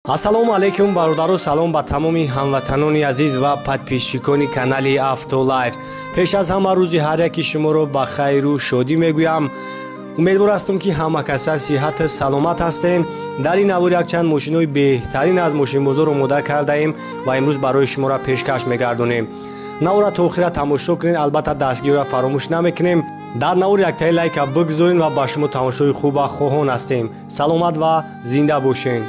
Ассалому алайкум бародару, салом ба тамоми ҳамватанони азиз ва подписчикони канали Автолайф. Пеш аз ҳама рӯзи ҳар яки шуморо ба хайру шодӣ мегӯям. Умедвор ҳастам, ки ҳама каса сиҳату саломат ҳастем. Дар ин навор якчанд мошинҳои беҳтарин аз мошинбозор омода кардаем ва имрӯз барои шуморо пешкаш мегардонем. Навора то охира тамошо кунед, албатта дастгириро фаромӯш намекунем. Дар навор яктаи лайка бигзоред ва ба шумо тамошои хуба хоҳон ҳастем. Саломат ва зинда бошед.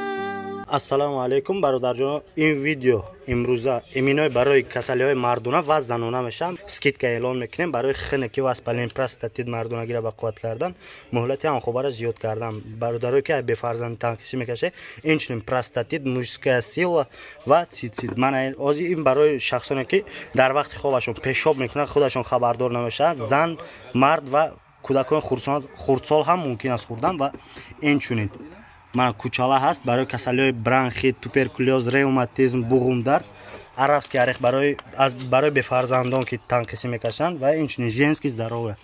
Ассалому алайкум бародарҷон, ин видео имрӯза иминой барои касалиҳои мардона ва занона мешаванд. Скидка эълон мекунем барои хиники ва воспаление простатит мардонагиро ба қувват кардан, муҳлати ҳамхобаро зиёд кардан. Бародарое ки бефарзанд танқисӣ мекашед, инчунин простатит, мужская сила ва цицит. Мана ози ин барои шахсоне ки дар вақти хобашон пешоб мекунанд, худашон хабардор намешаванд, зан, мард ва кӯдакони хурдсол ҳам мумкин аст хӯрдан. Ва инчунин мана кучала ҳаст барои касалиҳои бронхит, туберкулёз, ревматизм, буғумдард, арабский орех барои бефарзандон ки танқисӣ мекашанд ва инчунин женский здоровье.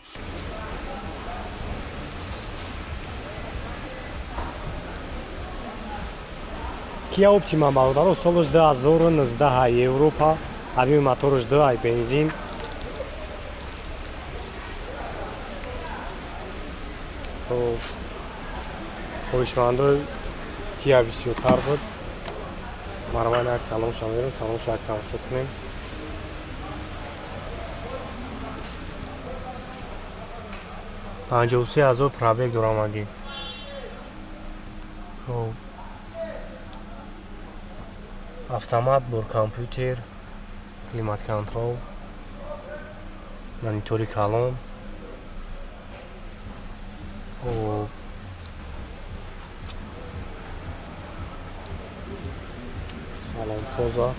Kia Optima бародаро, солаш 2019, Европа, объеми мотораш 2, бензин. Хоҳишмандои Кия бисёртар буд. Марман як салонша мерем, салонша як тамошо кунем. 53,000 пробег дорам аги. Автомат, бор компютер, климат контрол, монитори калон. Салон тоза.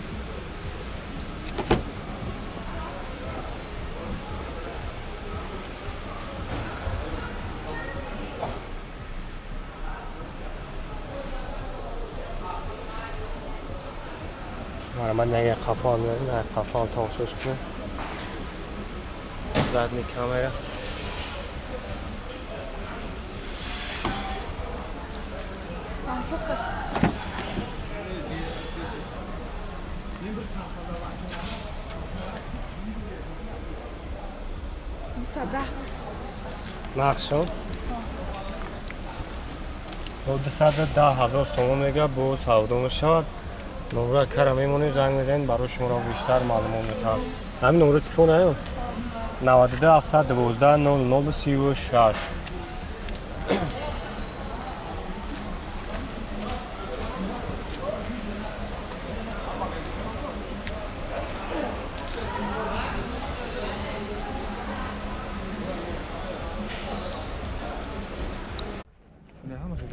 Ман як қафо меорем, як қафо тамошош кунем. Задний камера. Нақшо 210,000 сомон мега бо савдо мешавад. Номра кара мемонем, занг мезанем, барои шуморо бештар маълумот метаҳам. Ҳамин номро телефон аю 92 712 00 36.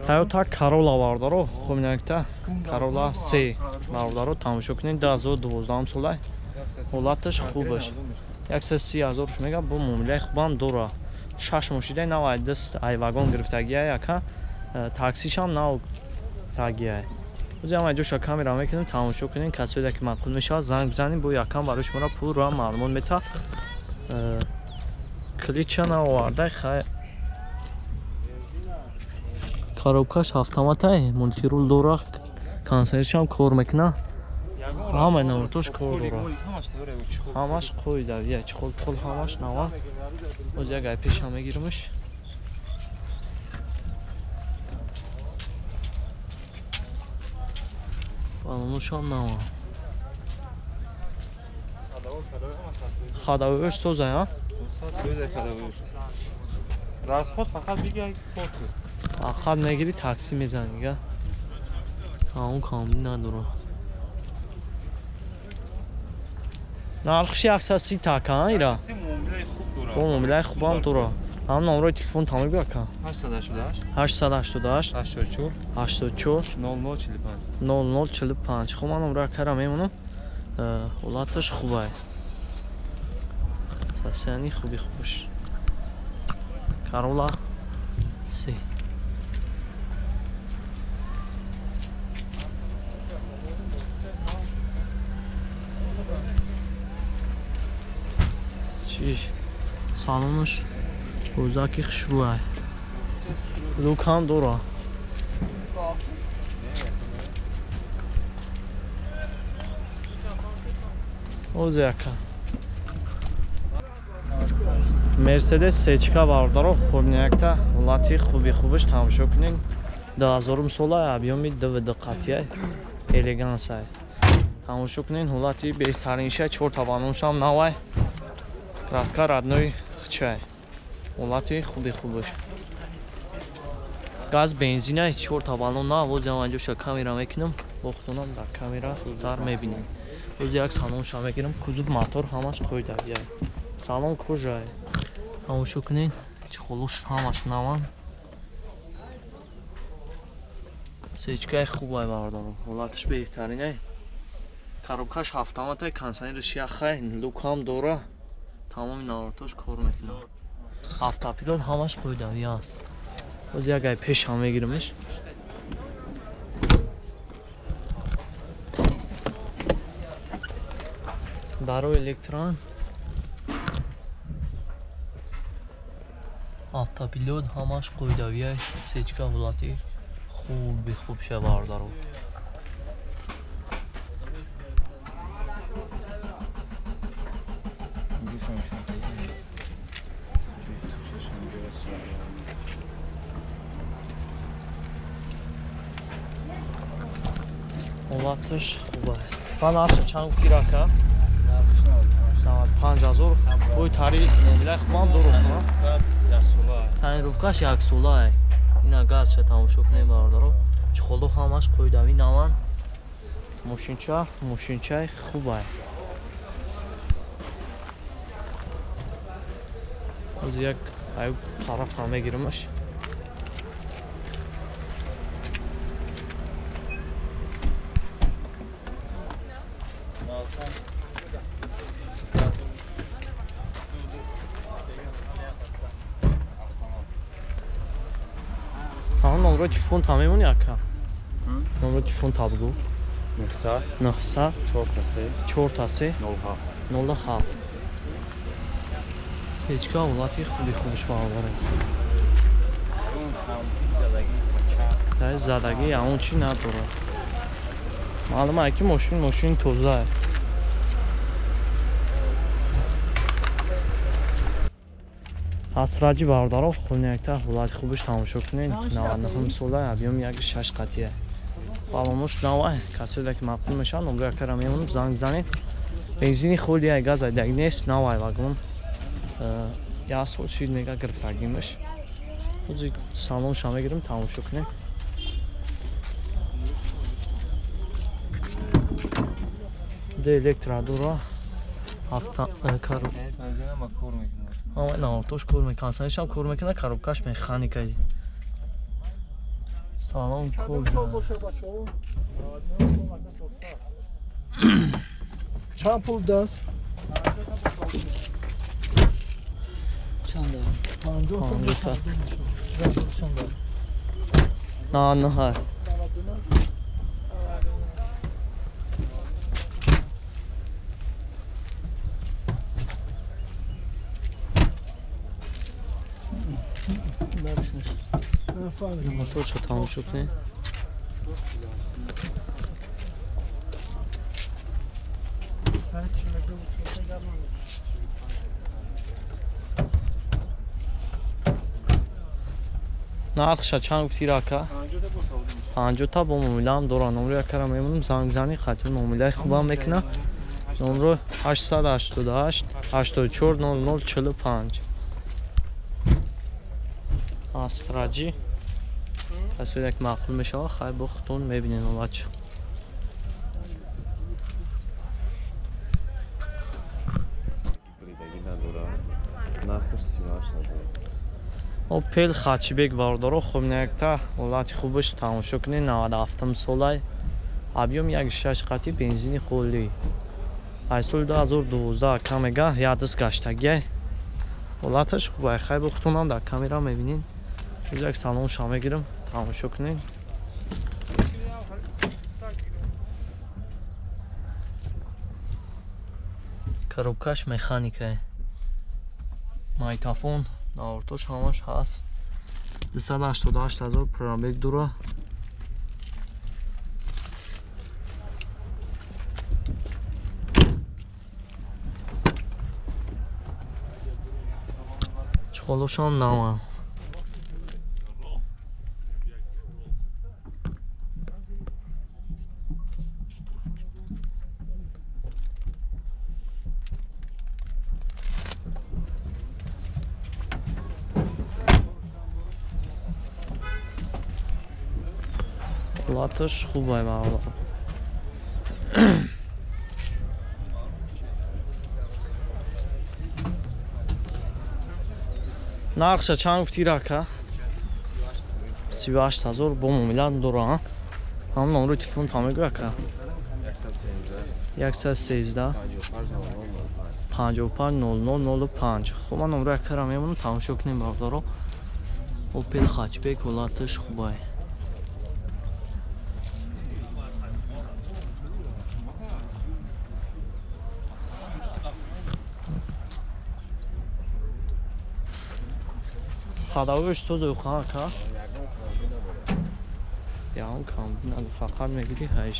Toyota Corolla бародаро, хуб инакта Corolla C бародаро тамошо кунед, 2012 сола. Ҳолаташ хубаш. 130,000 мега бо муомилаи хубам дора. 6 мошинаи нав ай даст ай вагон гирифтагия яка, таксишам нав тагия. Ози ҳама ҷоша камера мекунем, тамошо кунед, касое ки маъқул мешавад занг бизанед, бо якам барои шуморо пулро маълумот метаҳад. Клича наоварда, хай коробкаш автоматай, мультирул дора, консершам кор мекуна. Ҳамаи навортош кор дора. Ҳамаш қоидавия, чиқол пул ҳамаш нава. Оз як ай пеша мегиримш. Балонушам нава. Хадавош созай, а? Расход фақат бигай кор. Фақат мегири такси мезани га. Он камби надора. Нархш 130 така ира. Бо муомилаи хубам дора. Ҳам номрои телефон тамом бия ка. 888 888 84 84 0045 0045. Хуб ман номро кара мемонам. Ҳолаташ хубай. Сасяни хуби хубш. Corolla C. Чиш салонаш рӯзаки хушрӯай. Лукам дора. Оз яка. Мерседес сечка бародаро хубнякта ҳолати хуби хубаш тамошо кунед. 2000 сола объёми 2 қатия элегансай. Тамошо кунед ҳолати беҳтаринша 4 табаноншам навай. Краска родной хчай. Ҳолати хуби хубаш. Газ бензинай 4 табанон нав, оз ям анҷоша камера мекунам, бохтонам дар камера хубтар мебинем. Оз як салонша мегирам, кузов мотор ҳамаш қоидагиай. Салон кожай. Тамошо кунед, чехолош ҳамаш наван. Сечкаи хубай бародаро, ҳолаташ беҳтаринай. Коробкаш ҳафтаматай, кондиционераш яхай, люкам дора. Тамоми наворотош кор мекунад. Автопилот ҳамаш қоидавӣ аст. Оз як ай пеш ҳам мегиримш. Даро электрон. Автопилот ҳамаш қоидавӣ, сечка ҳолати хуби хуб ша бародаро. Ҳолаташ хуб аст. Ба нархи чанд гуфтӣ рака? 95,000. Бой тари муомилаи хубам дору. Тонировкаш яксола. Ина газша тамошо кунем бародаро. Чехоло ҳамаш қоидавӣ наван. Мошинча, мошинчаи хуб аст. Оз як аю тараф ҳам мегиримаш. Номро телефон та мемонӣ ака? Номро телефон та бугӯ. 900 900 4 4 3 07 07. Сечка ҳолати хуби хубш бародаро. Дар задагӣ ягон чӣ надорад. Маълум ае ки мошин мошини тоза. Астраҷи бародаро хунякта ҳолати хубаш тамошо кунед. 99 сола объёми 1.6 қатия. Балонош навай, касое ки маъқул мешавад, номро якара мемонам, занг бизанед. Бензини холи ай газ айдаг нест, навай вагон. Як сол шид мега гирифтагимаш. Ҳозир салонша мегирам, тамошо кунед. Де электро дора. Ҳафта каро. Ама наортош кор мекунад, санишам кор мекунад, коробкаш механика. Салон кожа. Чанд пул даст? Чанд? 50 та. На, на. Моторша тамошо кунед. Нархша чанд гуфтӣ рака? 50 та бо муомилаам дора. Номро якара мемонам, занг бизанӣ, қатъи муомилаи хубам мекунам. Номро 888 84 00 45. Астраҷи касое ки маъқул мешавад, хай бо худтон мебинед ҳолатша. Опел Хачибек бародаро хубнякта ҳолати хубаш тамошо кунед. 97 солай, объём 1.6 қатӣ, бензини холӣ. Ай соли 2012 камега ядис гаштагиай. Ҳолаташ хуб ай, хай бо худтонам дар камера мебинед. Оз як салонша мегирам, тамошо кунед. Коробкаш механикае. Майтафон наортош ҳамаш ҳаст. 288,000 пробег дора. Чиқолошам наванд. Ҳолаташ хуб ай бародар. Нархша чанд гуфтӣ рака? 38 000 бо муомила дора. Ҳам номери телефон та мегӯ рака? 113 55 00 05. Хуб, ман номери акара мемонам, тамошо кунем бародаро. Опел хатчбек ҳолаташ хуб ай. Ходовош созу ха ка? Ягон камбӣ надорад, фақат мегирӣ ҳайш.